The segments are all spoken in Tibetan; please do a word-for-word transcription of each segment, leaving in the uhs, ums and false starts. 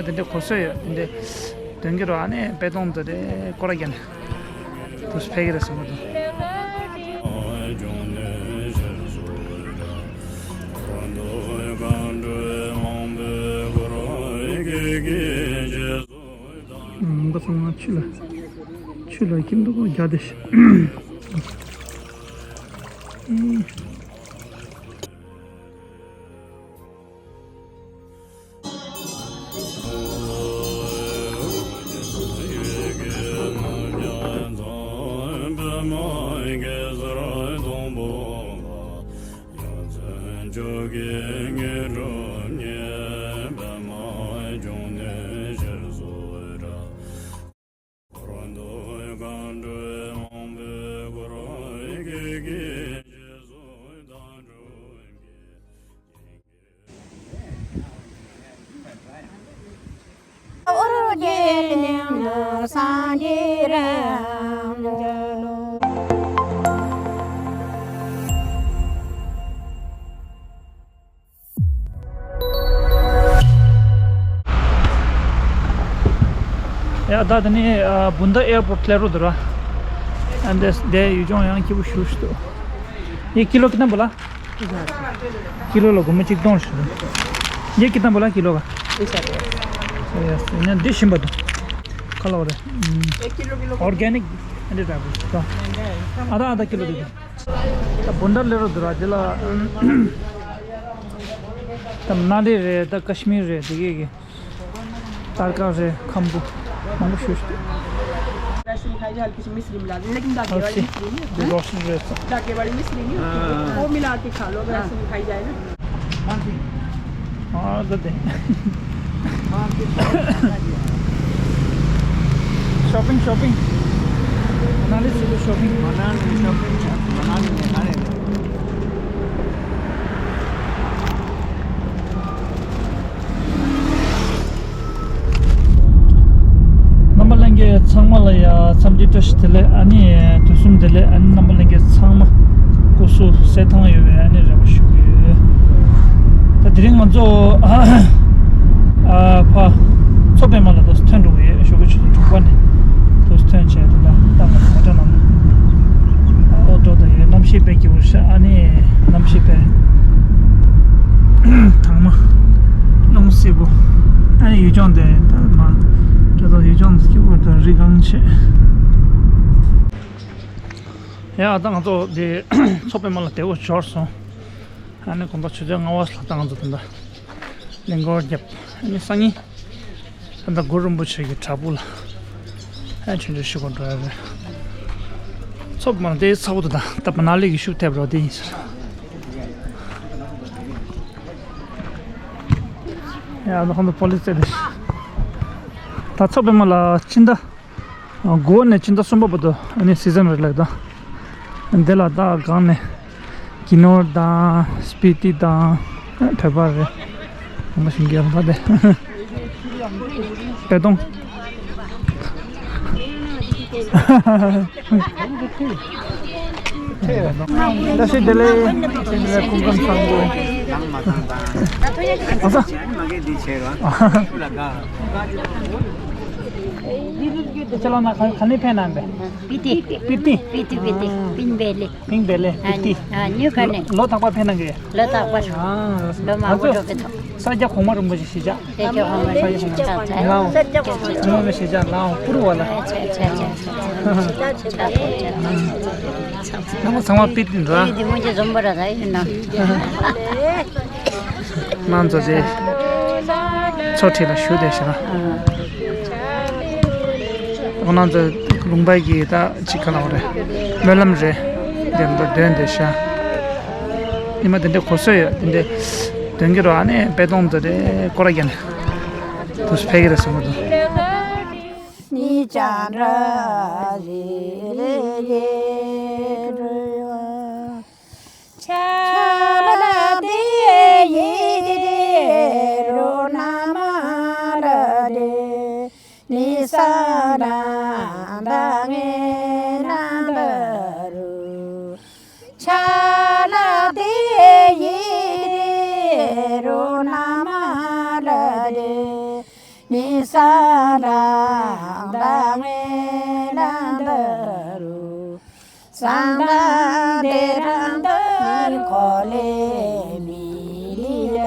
འདི་འདྲའི་གོ་སྲོལ་ཡོད། འདི་འདྲའི་དོན་གྱི་རོ། ཨ་ནི་པེ་ཏོང་འདི་འདྲའི་སྐོར་ར་རྒྱག་ནས་དུས་ཕེབས་ཀྱི་རེད་བསམ་གྱི་འདུག་མགོ་ཚང་མ་ཆུ་ལ་ཆུ་ལ་ཁྱིམ་འདུག་གོ་རྒྱ་དེ་ཤི། ཡ་ད་དེ་ནི་ཨ་བུན་དར་ཨེར་པོར་སླེབས་རོགས་འདུག་ར། ཨ་འདི་འདི་ཡུལ་ལྗོངས་ཡང་སྐྱིད་པོ་ཞེ་པོ་ཞིག་འདུག་ཡ་ཀི་ལོ་ཀི་ཏན་བོ་ལ། ཀི་ལོ་ལ་སྒོར་མོ་གཅིག་སྟོང་ཞིག་རེད། ཡ་ཀི་ཏན་བོ་ལ་ཀི་ལོ་ག་ཡ་ཡ་འདི་ཞིམ་པ་འདུག་ཁ་ལོ་རེད། ཨོར་གེ་ནིག་ཨ་འདི་འདྲ་བོ་ཞིག་ཨ་ད་ཨ་ད་ཀི་ལོ་འདུག་ད་བུན་དར་སླེབས་རོགས་འདུག་ར་འདི་ལ། ད་མནའ་ལི་རེད། ད་ཀ་ཤི་མིར་རེད། དེ་གས་ཀྱི་སྟར་ཀ་རེད། ཁམ་བུ་མང་པོ་ཞིག་ཞིག་འདུག་ར་ཤུན་ཁ་ཡ་ཧལ་ཀི་མིས་རིམ་ལ་ལེགས་འདའ་གེ་བ་རི་མིས་རིམ་ཡོད། འདི་རོ་ཤིན་རེད། འདའ་གེ་བ་རི་མིས་རིམ་ཡོད། ཨོ་མི་ལ་ཏི་ཁ་ལོ་ར་ཤུན་ཁ་ཡ་ན། ཨ་ད་དེ། Shopping, shopping. Manali is a shopping. Manali shopping, Manali, Manali. རྣམ་པ་ལྷན་རྒྱས་ཚང་མ་ལ་ཡ་འཚམས་འདྲི་བཀྲ་ཤིས་བདེ་ལེགས། ཨ་ནི་དུས་གསུམ་བདེ་ལེགས། ཨ་ནི་རྣམ་པ་ལྷན་རྒྱས་ཚང་མ་སྐུ་གཟུགས་གསལ་ཐང་ཡོད་པའི་ཨ་ནི་རེ་བ་ཞུ་གི་ཡོད། ད་དེ་རིང་ང་ཚོ་ཨ་ཕ་མཚོ་པདྨ་ལ་དུ་ཐོན་འགྲོ་གི་ཡོད། ཞོགས་ཀྱི་ཆུ་ཚོད་དྲུག་པ་ནས་དུ་ཐོན་བྱས་དུ་ལ་ཏང་ག་མོ་ཊ་ནང་ཨོ་ཏོ་དུ་ཡོད། གནམ་གཤིས་དཔེ་སྐྱིད་པོ་ཤ། ཨ་ནི་གནམ་གཤིས་དཔེ་དྭངས་མ་རླུང་བསིལ་པོ། ཨ་ནི་ཡུལ་ལྗོངས་དེ་ད་མ་དེ་དུ་ཡུལ་ལྗོངས་སྐྱིད་པོ་དང་རི་སྒང་ཆེ། ཡ་ད་ང་ཚོ་དེ་མཚོ་པདྨ་ལ་དེ་འོ་འབྱོར་སོང་། ཨ་ནི་དགོང་དག་ཆུ་ཚོད་ལྔ་པ་ལྷག་ད་ང་ཚོ་དེ་འདྲ་གླིང་སྐོར་བརྒྱབ། ཨ་ནི་སང་ཉིན་ད་ལྟ་གུ་རུ་རིན་པོ་ཆེ་གི་བྲག་ཕུག་ལ་ཨ་ཆུ་འདྲ་ཞུ་དགོས་འགྲོ་ཡ་རེད། མཚོ་པདྨ་དེ་ཚ་པོ་དུ་དང་ད་མནའ་ལི་གི་ཤུགས་ཐེབས་རོགས་དེ་ཡིན་ཟེར། ཡ་ད་ཁོང་ཚོ་པོ་ལི་སི་རེད། ད་མཚོ་པདྨ་ལ་ཕྱི་ཟླ་དགུ་པ་ནས་ཕྱི་ཟླ་གསུམ་པ་བར་དུ་ཨ་ནི་སི་ཛན་རེད་ལབ་དང་། འདི་ལ་ད་སྒང་ནས་ཀི་ནོར་དང་སྤི་ཏི་དང་བོད་པ་རེད། ང་ཞིང་གི་ཡང་ད་དེ་པེ་ཏོང་། བཀྲ་ཤིས་བདེ་ལེགས། བཀྲ་ཤིས་བདེ་ལེགས། སྐུ་ཁམས་བཟང་པོ། ཨ་ས། ཁྱེད་ལ་ན་ག་ནས་ཕེབས་གནང་པས། སྤི་ཏི། སྤི་ཏི། སྤི་ཏི། སྤི་ཏི། པིན་བེ་ལེ། པིན་བེ་ལེ། སྤི་ཏི། ཨ་ནི་ཨ་ནི་ག་ནས། ལོ་རྟག་པར་ཕེབས་གནང་གི། ལོ་རྟག་པར། ཨ། ལོ་མང་པོ་འགྲོ་གི་ཐོག་ས་སྐྱ་གོང་མ་རིན་པོ་ཆེ་གཞིས་ཆགས། ས་སྐྱ་གོང་མ་རིན་པོ་ཆེ་གཞིས་ཆགས་ལའོ། ས་སྐྱ་གོང་མ་རིན་པོ་ཆེ་གཞིས་ཆགས་ལའོ་པུར་བ་ལ། ཨ་ཆ་ཆ་ཆ་ཆ། ཚང་མ་ཚང་མ་སྤི་ཏི་འདྲ། སྤི་ཏི་མོ་ཆེ་འཛོམས་པ་ར་ད་ཡིན་ན། ང་ཚོ་དེ་མཚོ་ཁྲི་ལ་བཞུགས་བསྡད་ཤག་ཨ། ཁོང་རྣམ་ཚོ་ལུང་པའི་གི་ད་ཅིག་ག་ལ་བ་རེད། སྨོན་ལམ་རེད། དེ་འདྲ་འདོན་བསྡད་ཤག་ཉི་མ་དེ་འདྲའི་གོ་སྲོལ་ཡོད། དེ་འདྲའི་འདོན་གྱི་རོ། ཨ་ནི་པེ་ཏོང་དེ་འདྲའི་སྐོར་ར་རྒྱག་ནས་དུས་ཕེབས་ཀྱི་རེད་བསམ་གྱི་འདུག་ནི་ས་ར་དང་ངེ་ལ་འདི་རུ། སང་ད་དེ་རང་དུ་ནི་ཁོ་ལེ་མི་ལི་ལ་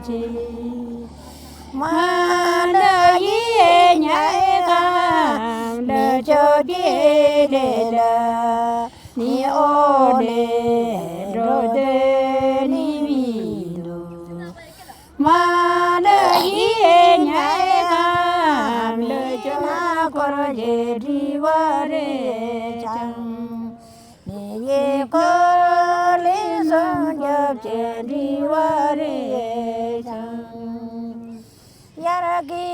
ཅི། མ་ན་ཡི་ཉའི་ཁམ་ལ་ཅོ་ཏེ་ལེ་ལ་ནི་ཨོ་ལེ་འགྲོ་དེ་ནི་མི་འདུག་མ་ན་ཡི་ཉའི་ཁམ་ལ་ཅོ་ན་འཁོར་གྱི་དྲི་བ་རེ་ཅང་། ནི་ཡི་འཁོར་ལེན་སོང་སྐྱོབ་ཀྱི་དྲི་བ་རེ་ཅང་། ཡར་གི་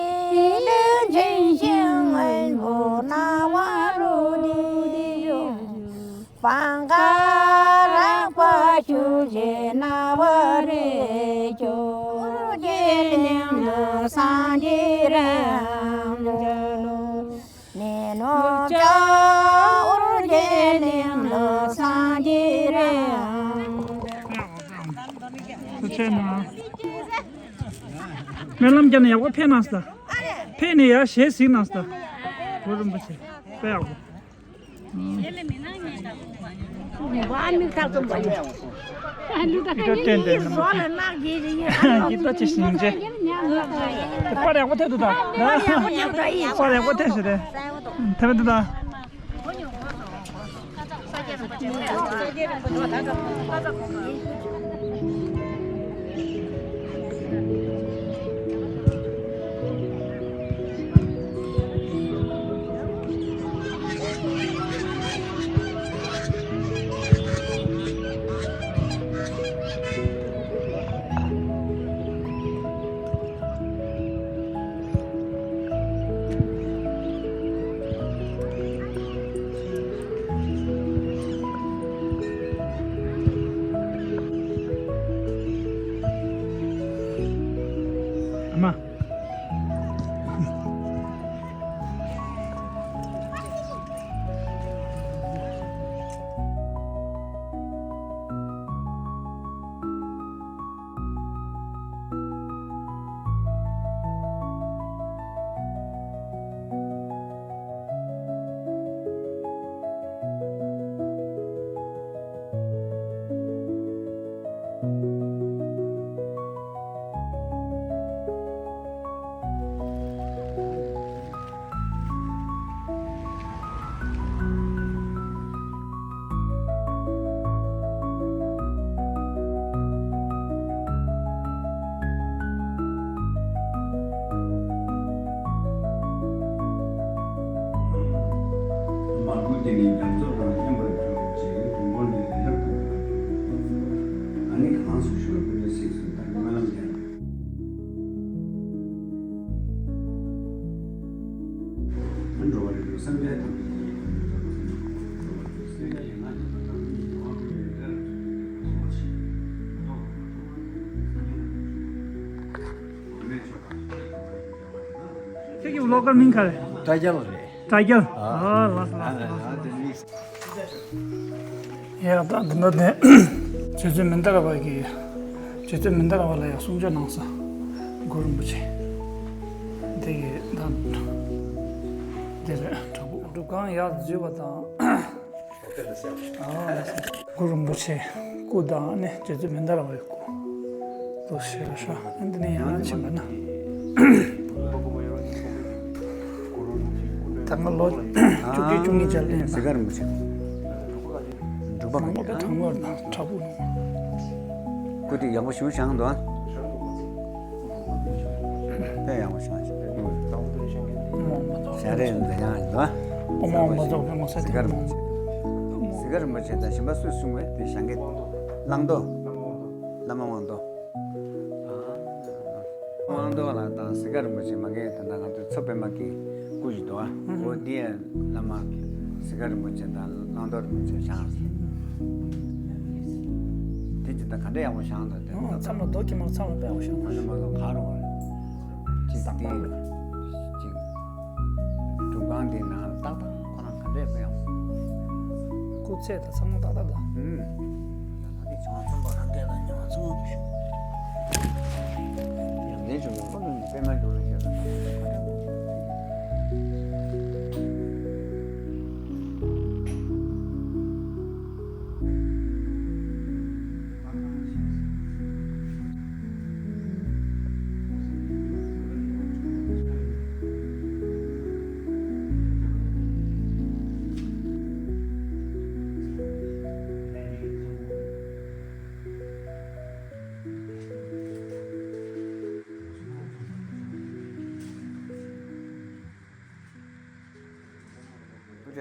ལུས་འཛིན་ཞིང་སྔོན་པོ་སྣང་བ་རུ་དི་ཡོང་། སྤང་ཁ་རགས་པ་ཆུ་བཞི་སྣང་བ་རེ་སྐྱོ། ཨུ་རུ་ཇེ་གླིང་དུ་སངས་རྒྱས་རང་འཇལ་ལོ། ནེ་ནོ་ཅ་ཨུ་རུ་ཇེ་གླིང་དུ་སངས་རྒྱས་རང་འཇལ་ལོ། སྨོན་ལམ་རྒྱབ་ནས་ཡག་པོ་ཕེབས་གནང་སོང་། ཕེབས་ནས་ཡར་ཞལ་གཟིགས་གནང་སོང་། གུ་རུ་རིན་པོ་ཆེ། དཔེ་ཡག་པོ། ཨི་ཀ་ཏན་ཏན་ནམ། ཨི་ཀ་ཅི་ཞིག་ཡིན་ཅེ། དེ་པར་ཡག་པོ་ཐེབས་འདུག་ད། པར་ཡག་པོ་ཐེབས་ཤག་རེད། ཐེབས་འདུག་ད། ཨ་མ། མ་བུ་དེ་ནི་རྒྱ་མཚོ་དང་མཉམ་པར་གྱུར་ཅིང་དུས་འཁོར་ནི་ལས་རབ་ཏུ་འགྲོ་བར་འགྱུར། ཨ་ནི་གང་སུ་བཞུགས་པའི་སྐུ་ཚེ་གཟུངས་དང་སྨོན་ལམ་རྒྱབ། འགྲོ་བ་རིགས་དྲུག་སངས་རྒྱས་དང་ཁྱེད་ཀྱི་བློ་དཀར་མིང་ག་རེ། དྲ་རྒྱ་རེད། དྲ་རྒྱ། ཨ། ཨ་ལགས་སོ་ལགས་སོ་ལགས་སོ། ཡ་ད་འདི་འདྲ་དེ། རྗེ་བཙུན་མནྡ་ར་བ་གིས། རྗེ་བཙུན་མནྡ་ར་བ་ལ་ཡང་གསུང་ཆོས་གནང་ས། གུ་རུ་རིན་པོ་ཆེ། འདི་གི་ད། འདི་རེད་དྲག་པོ། སྒྲུབ་ཁང་ཡར་འཛུལ་བ་དང་། ཨ་གུ་རུ་རིན་པོ་ཆེ་སྐུ་དང་ནི་རྗེ་བཙུན་མནྡ་ར་བའི་སྐུ། དུ་ཞེས་ཤ་འདི་ནས་ཡང་ཕྱིན་པ་ན། ད་སྔ་ལོ་བཅུ་བཅུ་བཅུ་གཉིས་ཅར་ལེན་ན། གཟིགས་རིན་པོ་ཆེ། འབྲུག་པ་མང་པོ་དཔེ་དྲང་མོར་དང་དྲག་པོ། སྐུ་དེ་ཡག་པོ་ཞིག་བཞེངས་འདུག་དཔེ་ཡག་པོ་བཞེངས་ཤིང་། ཞལ་རས་འཛེགས་ཡང་ཡིན་འདུག་དཔེ་མང་པོ་རྫོགས་པའི་ངོ་ས་དེ། གཟིགས་རིན་པོ་ཆེ་དང་གཞན་པ་སུས་གསུངས་པས་དེ་བཞེངས་མཁན། བླང་དོར། བླ་མ་དབང་དོར། དབང་དོར་ལགས་དང་གཟིགས་རིན་པོ་ཆེ་མ་གིའི་ད་ལྟ་ང་ཚོའི་མཚོ་པདྨ་གི་སྐུ་ཞིག་འདུག་ཨ། འོ་འདི་ཡང་བླ་མ་གཟིགས་རིན་པོ་ཆེ་དང་བླང་དོར་རིན་པོ་ཆེ་བཞེངས་ཟེར། དེ་ཅི་ད་ག་འདྲ་ཡག་པོ་བཞེངས་འདུག་དེ། ཨོ་མཚམས་ལ་རྡོ་ཁྱི་མ་མཚམས་ལ་དཔེ་ཡག་པོ་བཞེངས་འདུག་ཨ་ནི་མ་གཏོགས་ག་རུ་བ་ཅིག་དེ་ཅིག་སྒྲུབ་ཁང་འདི་ནང་ཏག་ཏག་ཁོ་རང་ག་འདྲས་དཔེ་ཡག་སྐུ་ཚད་དང་ཚང་མ་ཏག་ཏག་འདུག་ཨུམ། ད་ནི་བྱང་ཆུབ་པ་རང་སྐད་དང་ཉམས་སོང་། ཡང་ལན་བྱུང་བ་ཁོ་ནི་དཔེ་མ་འགྱུར་ལ་ཤེས་དང་།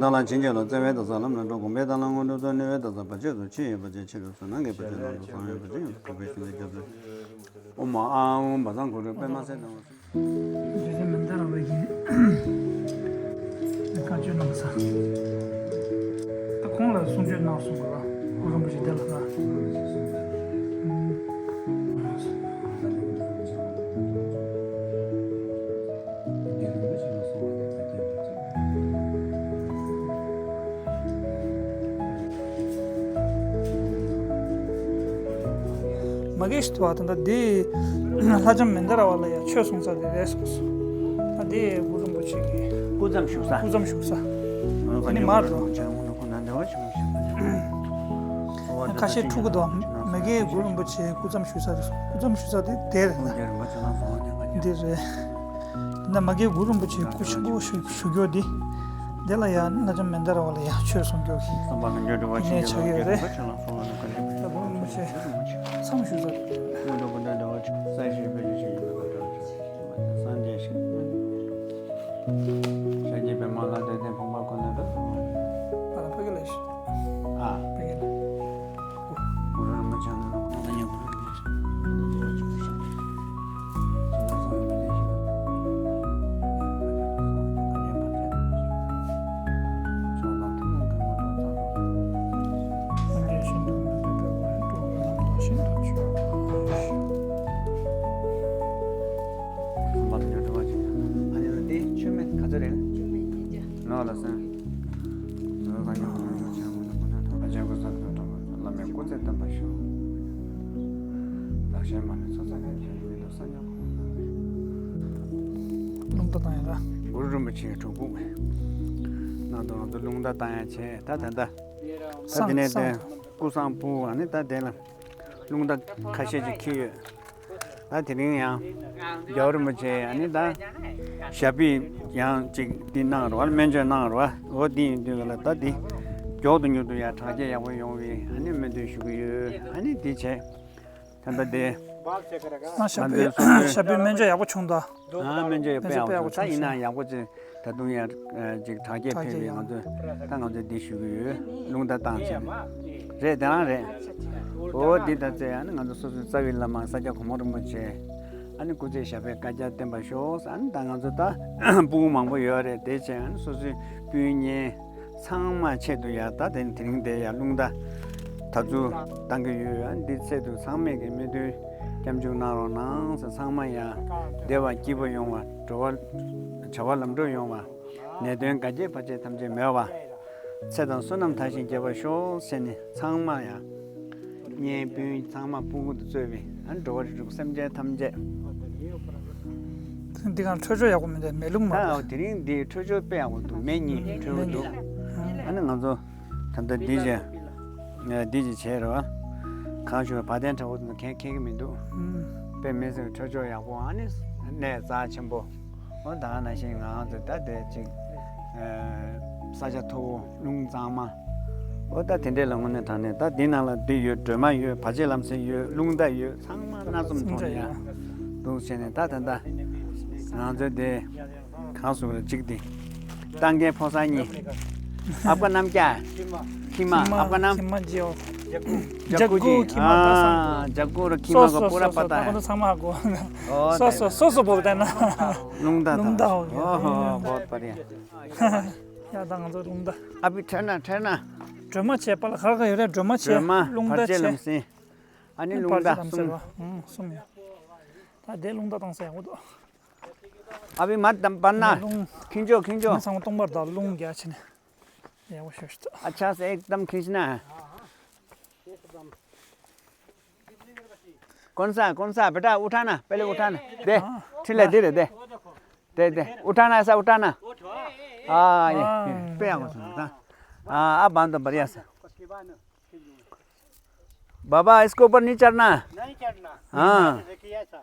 བདག་ལ་བྱིན་གྱིས་རློབས། བརྩེ་བའི་བདག་ས་ལམ་སྣ་དྲུག། སྒོམ་པའི་བདག་ལ་མངོན་སུམ་དུ། ནུས་པའི་བདག་ས་བར་ཆད་སོལ། ཕྱི་ཡི་བར་ཆད་ཕྱི་རུ་སོལ། ནང་གི་བར་ཆད་ནང་དུ་སོལ། ཕྱི་ཡི་བར་ཆད་ནང་དུ་སོལ། ཨོཾ་ཨཱཿཧཱུྃ་བཛྲ་གུ་རུ་པདྨ་སིདྡྷི་ཧཱུྃ། རྗེ་བཙུན་མནྡ་ར་བ་གིས་བཀའ་ཆོས་གནང་ས། ད་ཁོང་ལ་གསུང་ཆོས་གནང་སོང་གི་ར། གུ་རུ་རིན་པོ་ཆེ་དེ་ལ་ལ། མ་གི་ཤི་ཏུ་བ་ད་ལྟ་འདི་ལྷ་ལྕམ་མནྡ་ར་བ་ལ་ཡང་ཆོས་གསུང་ས་དེ་རེད་གསུངས་སོང་། ད་འདི་གུ་རུ་རིན་པོ་ཆེ་གི་སྐུ་མཚམས་བཞུགས་ས། སྐུ་མཚམས་བཞུགས་ས། འོ་ནི་མར་འགྲོ། ཁ་ཤས་འཁྲུག་གི་འདུག་མ་གི་གུ་རུ་རིན་པོ་ཆེ་སྐུ་མཚམས་བཞུགས་ས་དེ་སྐུ་མཚམས་བཞུགས་ས་དེ་དེ་རེད་ན། འདི་རེད། ད་མ་གི་གུ་རུ་རིན་པོ་ཆེ་སྐུ་ཆེན་པོ་བཞུགས་བཞུགས་ཡོད་དེ། དེ་ལ་ཡང་ལྷ་ལྕམ་མནྡ་ར་བ་ལ་ཡང་ཆོས་གསུང་རྒྱུ་གི་བསམ་པ་ལ་འགྱུར་བ་ཞིག་ཆགས་ཡོད་རེད། ད་གུ་རུ་རིན་པོ་ཆེ་མཚམས་བཞུགས་ས་དེ་དེ་རེད། སངས་རྒྱས་ཤིང་། ཤཱཀྱའི་པདྨོ་ལ་བརྟེན་ཏེ་ཕོངས་པ་ཁོ་ནར་འདུད། ཨ་ཕ་གི་ལ་ཤི། ཨ་ཕ་གི་ལ། གུ་རུ་རིན་པོ་ཆེ་ནང་ན་ཁོང་ཚོ་ཉེ་གུ་རུ་རིན་པོ་ཆེ། བསམ་པ་ལ་འགྱུར་བ་ཅན། ཨ་ནི་ལ་དེ་མཆོད་མེ་ག་ཚོད་རེད། མཆོད་མེ་བརྒྱད་བརྒྱ། ནོར་ལ་སོན། ནོར་གང་ཡང་མ་འཇོག་ཅན་མ་ན་མ་ན་ཐོག་ཨ་ཅན་ཀུ་ས་ཐོག་ཐོག་བླ་མའི་སྐུ་ཚེ་བརྟན་པར་ཤོག་བདག་གཞན་མ་ནི་ཚོགས་བསགས་མཁན་གྱི་མི་ལ་ས་ཉག་ཁོང་ན། རླུང་རྟ་བཏང་ཡ་ད། གུ་རུ་རིན་པོ་ཆེའི་སྒྲུབ་ཕུག་ནང་དུ་ང་ཚོ་རླུང་རྟ་བཏང་ཡ་བྱས། ད་ད་ད་ད་དེ་ནས་དེ་སྐུ་གསང་ཕུག་ཨ་ནི་ད་དེ་ལ། རླུང་རྟ་ཁ་ཤས་ཅིག་འཁྱེར་ཡོད། ད་དེ་རིང་ཡང་རྒྱལ་བ་རིན་པོ་ཆེ་ཨ་ནི་ད་ཞབས་པད་ཡང་ཅིག་འདི་གནང་རོགས། སྨན་བཅོས་གནང་རོགས། འོ་འདི་ཡིན་དུས་ལ་ད་འདི་མགྱོགས་དུ་མྱུར་དུ་ཡང་དྲག་སྐྱེད་ཡག་པོ་ཡོང་བའི་ཨ་ནི་སྨོན་འདུན་ཞུ་གི་ཡོད། ཨ་ནི་འདི་བྱས་ད་ལྟ་དེ་ང་ཞབས་པད་ཞབས་པད་སྨན་བཅོས་ཡག་པོ་བྱུང་ད། ཨ་སྨན་བཅོས་དཔེ་ཡག་པོ་བྱུང་། ད་ཡིན་ན་ཡག་པོ་ཅིག་ད་དུང་ཡང་ཅིག་དྲག་སྐྱེད་ཕེབས་པའི་ང་ཚོས་ད་ང་ཚོས་འདི་ཞུ་གི་ཡོད། རླུང་རྟ་བཏང་བྱས་རེད། དེ་རང་རེད། འོ་འདི་ད་ཚེ་ཨ་ནི་ང་ཚོ་སོ་སོའི་རྩ་བའི་བླ་མ་ས་སྐྱ་གོང་མ་རིན་པོ་ཆེ་ཨ་ནི་སྐུ་ཚེ་ཞབས་པད་བསྐལ་བརྒྱར་བརྟན་པར་ཤོག་ཨ་ནི་ད་ང་ཚོ་ད་སྤུ་གུ་མང་པོ་ཡོད་རེད། དེ་བྱས་ཨ་ནི་སོ་སོའི་སྤུན་ཉེ་ཚང་མ་ཆེད་དུ་ཡ་ད་དེ་དེ་རིང་དེ་ཡ་རླུང་རྟ་ད་ཚུར་བཏང་གི་ཡོད། ཨ་ནི་འདི་ཚེ་ཐུག་ཚང་མས་ཀྱི་སྨོན་འདུན་སྐྱབས་འཇུག་གནང་རོགས་གནང་ཟེར། ཚང་མ་ཡང་བདེ་བ་སྐྱིད་པོ་ཡོང་བ། འགྲོ་བ་བྱ་བ་ལམ་འགྲོ་ཡོང་བ། ནད་གདོན་འགལ་རྐྱེན་བར་ཆད་ཐམས་ཅད་མེད་པ། ཚེ་དང་བསོད་ནམས་མཐར་ཕྱིན་རྒྱས་པར་ཤོག་ཟེར་ནས་ཚང་མ་ཡང་གཉེན་སྤུན་ཚང་མ་སྤུ་གུ་དང་གཙོས་པའི་ཨ་འགྲོ་བ་རིགས་དྲུག་སེམས་ཅན་ཐམས་ཅད། འདི་གང་འཕྲོད་སྦྱོར་ཡག་པོ་མི་འདུག་མེ་རླུང་མ་ད་འདུག་དེ་རིང་འདི་འཕྲོད་སྦྱོར་དཔེ་ཡག་པོ་འདུག་མེ་གཉིས་འཕྲོད་པོ་འདུག་ཨ་ནི་ང་ཚོ་ད་ལྟ་འདི་བྱས། ངས་འདི་ཅིག་བྱས་རེད་བ། གང་ཞུ་བ་བ་དན་དྲ་བོ་དེ་ཚོ་གན་ཁེགས་ཀྱི་མི་འདུག་དཔེ་མི་སྲིད་འཕྲོད་སྦྱོར་ཡག་པོ། ཨ་ནི་གནས་རྩ་ཆེན་པོ། འོ་ད་ནང་བཞིན་ང་ཚོ་ད་དེ་ཅིག་ས་ཆ་མཐོ་པོ་རླུང་གཙང་མ། འོ་ད་དེ་འདྲས་ལ་དངོས་གནས་དྲང་གནས་ད་འདི་ནང་ལ་འདི་ཡོད། སྒྲོལ་མ་ཡོད། བར་ཆད་ལམ་སེལ་ཡོད། རླུང་རྟ་ཡོད། ཚང་མ་སྣ་ཚོགས་མཐོང་ཡ་འདུག་བྱས་ནས་ད་ད་ད་ང་ཚོ་དེ། གང་སུ་རེ་གཅིག་དེ། ཏང་གའི་ཕོ་གསར་གཉིས། आपका नाम क्या है? खिमा। आपका नाम? खिमा जी हो। जग्गू जी। हाँ, जग्गू और खिमा को पूरा पता है। सो सो सो सो। बहुत अच्छा। सो सो सो बोलते हैं ना। लुंगदा था। लुंगदा हो गया। ओहो, बहुत बढ़िया। या दा ང་ཚོ་ལུང་ད། अभी ठहरना, ठहरना। སྒྲོལ་མ་བྱས། པ་ལ་ཁར་ཁ་ཡོད་རེད། སྒྲོལ་མ་བྱས། སྒྲོལ་མ། ལུང་ད་བྱས། བར་ཆད་ལམ་སེལ། ཨ་ནི་ལུང་ད་གསུམ། ཨང་གསུམ་ཡོད། ད་དེ་ལུང་ད་བཏང་ས་ཡག་པོ་འདུག अभी मत दम पड़ना। लुंग खींचो, खींचो। मैं संग तुम बरदा लुंग गया छने। या वो शोष्ट। अच्छा से एकदम खींचना है। कौन सा, कौन सा? बेटा, उठाना, पहले उठाना। दे, हाँ। ठीक है, धीरे दे। दे, दे, उठाना, ऐसा उठाना। हाँ, ये, हाँ। ये, पे आओ, सुनो, हाँ। हाँ, अब बांध दो, बढ़िया से। बाबा, इसके ऊपर नहीं चढ़ना। नहीं चढ़ना। हाँ। देखिए ऐसा।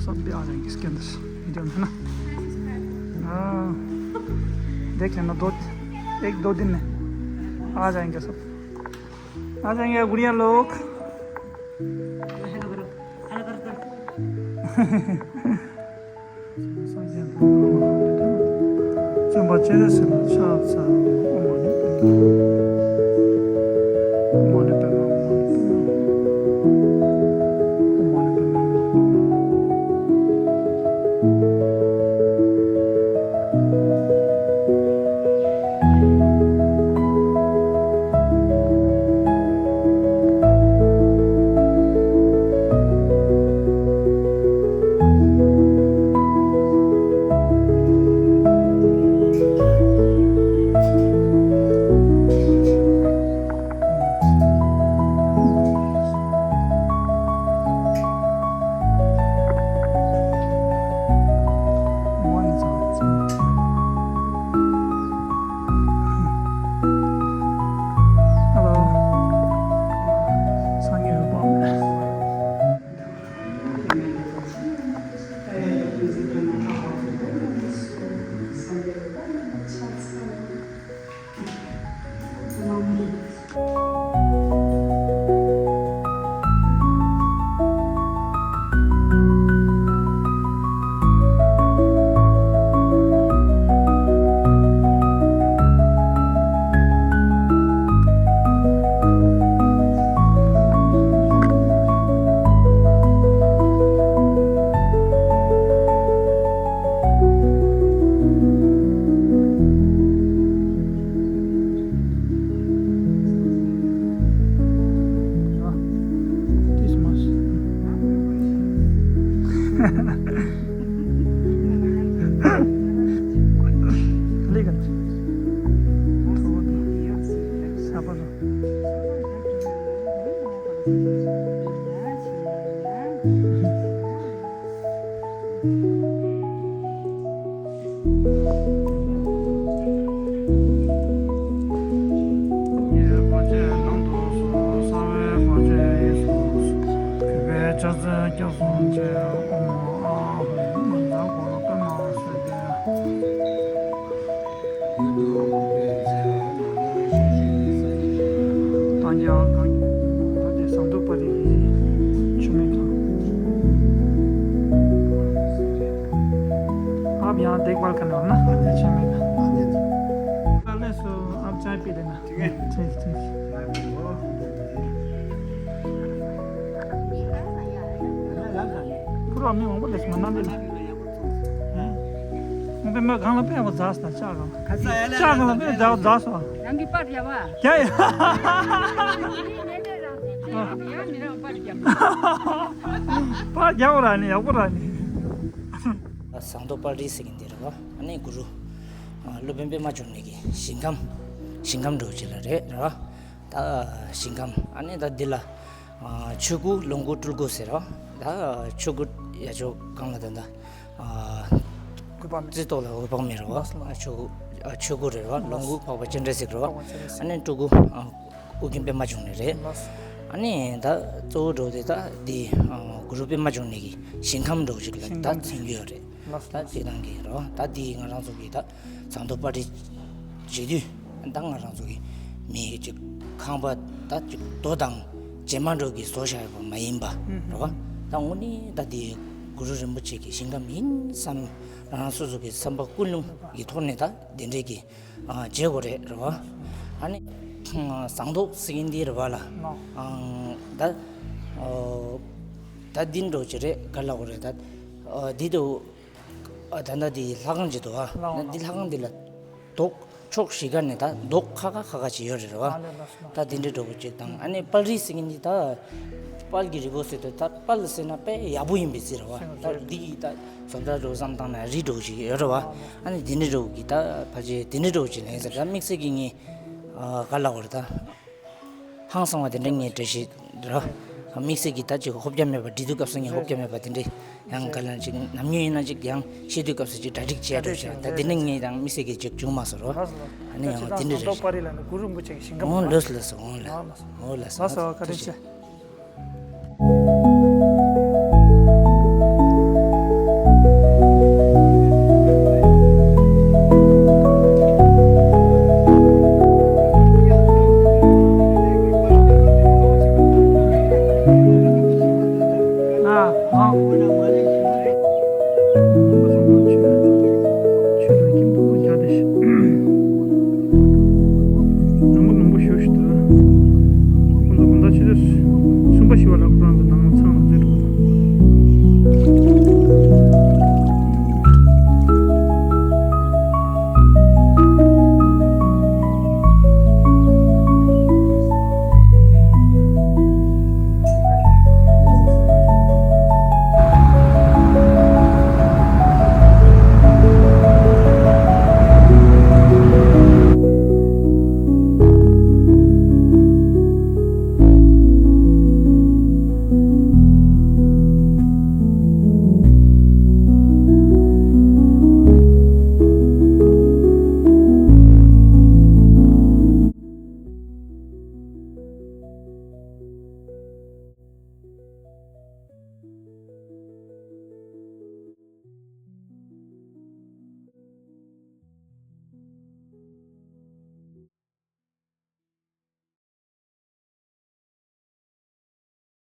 सब भी आ जाएंगे इसके अंदर, वीडियो में, है ना? हाँ, देख लेना, दो, एक दो दिन में आ जाएंगे सब। आ जाएंगे गुड़िया लोग। ད་ཡང་གང་ད་དེ་ཟངས་མདོག་དཔལ་རི་ཆུ་སྨད་དང་། आप यहाँ देखभाल करने वाला ना? ཆུ་སྨད་དང་། ལགས་སོ། आप चाय पी लेना। ठीक है। ठीक, ठीक। पूरा आदमी वहाँ पर लेस मना दे। ང་པས་མ་གང་ལ་པས་ཡག་པོ་འཛགས་སོང་། ལྕགས་གང་ལ། ལྕགས་གང་ལ་པས་འཛགས་འཛགས་སོང་། རང་གི་པར་རྒྱབ་པ། རྒྱ་ཡ། པར་རྒྱག་པ་ར་ནི་ཡག་པོ་ར་ནི། ཟངས་མདོག་དཔལ་རི་ཟེར་གྱིན་འདི་རེད་བ། ཨ་ནི་གུ་རུ་སློབ་དཔོན་པད་མ་འབྱུང་གནས་ཀྱི་ཞིང་ཁམས། ཞིང་ཁམས་འདྲ་བོ་ཅིག་ལ་རེད་རེད་བ། ད་ཞིང་ཁམས། ཨ་ནི་ད་འདི་ལ། ཆོས་སྐུ་ལོངས་སྐུ་སྤྲུལ་སྐུ་ཟེར་རོ། ད་ཆོས་སྐུ་ཡ་ཆོས་གང་ལ་ད་ད། རྩེ་ཏོག་ལ་འོད་དཔག་མེད་རེད་བ། ཆོས་སྐུ། ཆོས་སྐུ་རེད་བ། ལོངས་སྐུ་འཕགས་པ་སྤྱན་རས་གཟིགས་རེད་བ། ཨ་ནི་སྤྲུལ་སྐུ་ཨ་ཨོ་རྒྱན་པད་མ་འབྱུང་གནས་རེད། ཨ་ནི་ད་གཙོ་བོ་འགྲོ་དེ་ད་འདི་གུ་རུ་པད་མ་འབྱུང་གནས་ཀྱི་ཞིང་ཁམས་འགྲོ་ཅིག་ལ་ད་མཚོན་གྱི་ཡོད་རེད། ད་དེ་དང་གི་རེད་བ། ད་འདི་ང་རང་ཚོ་གི་ད་ཟངས་མདོག་དཔལ་རི་མཇལ་དུས། ད་ང་རང་ཚོ་གི་མི་ཅིག་ཁང་པ་ད་ཅིག་རྡོ་དང་བྱེ་མ་འདྲ་གིས་བཟོ་བཞག་ཡོད་པ་མ་ཡིན་པ་རེད་བ། ད་དངོས་གནས་ད་དེ་གུ་རུ་རིན་པོ་ཆེ་གི་ཞིང་ཁམས་ཡིན་བསམ། རང་རང་སོ་སོ་གི་བསམ་པ་ཀུན་སློང་གི་ཐོག་ནས་ད་དེ་འདྲས་ཀྱི་མཇལ་དགོས་རེད་རེད་བ། ཨ་ནི་ཟངས་མདོག་ཟེར་མཁན་འདི་རེད་བ་ལ། ད་ད་འདི་འདྲ་ཅིག་རེད། ག་ལབ་དགོས་རེད། ད་འདི་དུ། ཨ་ད་ལྟ་འདི་ལྷ་ཁང་ཅིག་འདུག་ཨ། ལྷ་ཁང་། འདི་ལྷ་ཁང་འདི་ལ་རྡོ་ཕྱོགས་བཞི་ཀ་ནས་ད་རྡོ་ཁ་ཁ་ཁ་ཁ་ཅིག་ཡོད་རེད་བ། ད་འདི་འདྲའི་རྡོ་ཅིག་དང་། ཨ་ནི་དཔལ་རི་ཟེར་མཁན་འདི་ད་དཔལ་གྱི་རི་བོ་ཟེར་དུས་ད་དཔལ་ཟེར་ན་དཔེ་ཡག་པོ་ཡིན་པའི་རྩིས་རེད་བ། ད་འདི་གི་ད་བཟོ་ལྟ་འདྲ་བསམ་བཏང་ན་རི་འདྲ་ཅིག་ཡོད་རེད་བ། ཨ་ནི་འདི་འདྲའི་འདྲ་གི་ད་ཕལ་ཆེར་འདི་འདྲའི་འདྲ་ཅིག་ལེན་ཟེར། ད་དམིགས་བསལ་གྱི་ངས་ག་ལབ་དགོས་རེད་ད། ཧང་སང་བ་དེ་འདྲ་ངས་འགྲེལ་བཤད་རོ། དམིགས་བསལ་གྱི་ད་ཅིག་ཧོབ་རྒྱ་མེད་པ། འབྲི་དུས་སྐབས་སུ་ངས་ཧོབ་རྒྱ་མེད་པ་དེ་འདྲ་ཡང་ག་ལ་ཅིག་ནམ་རྒྱུན་ཡིན་ན་ཅིག་ཡང་བཤད་དུས་སྐབས་སུ་ཅིག་གྲ་སྒྲིག་བྱས་འགྲོ་བྱས། ད་དེ་འདྲ་ངས་ཡང་དམིགས་བསལ་གྱི་ཅིག་བྱུང་མ་སོང་རོ། ཨ་ནི་ཡང་དེ་འདྲ་རེད། ཨོ་ལོས་ལོས་ཨོ་ལོས། ལགས་སོ། བཀའ་དྲིན་ཆེ།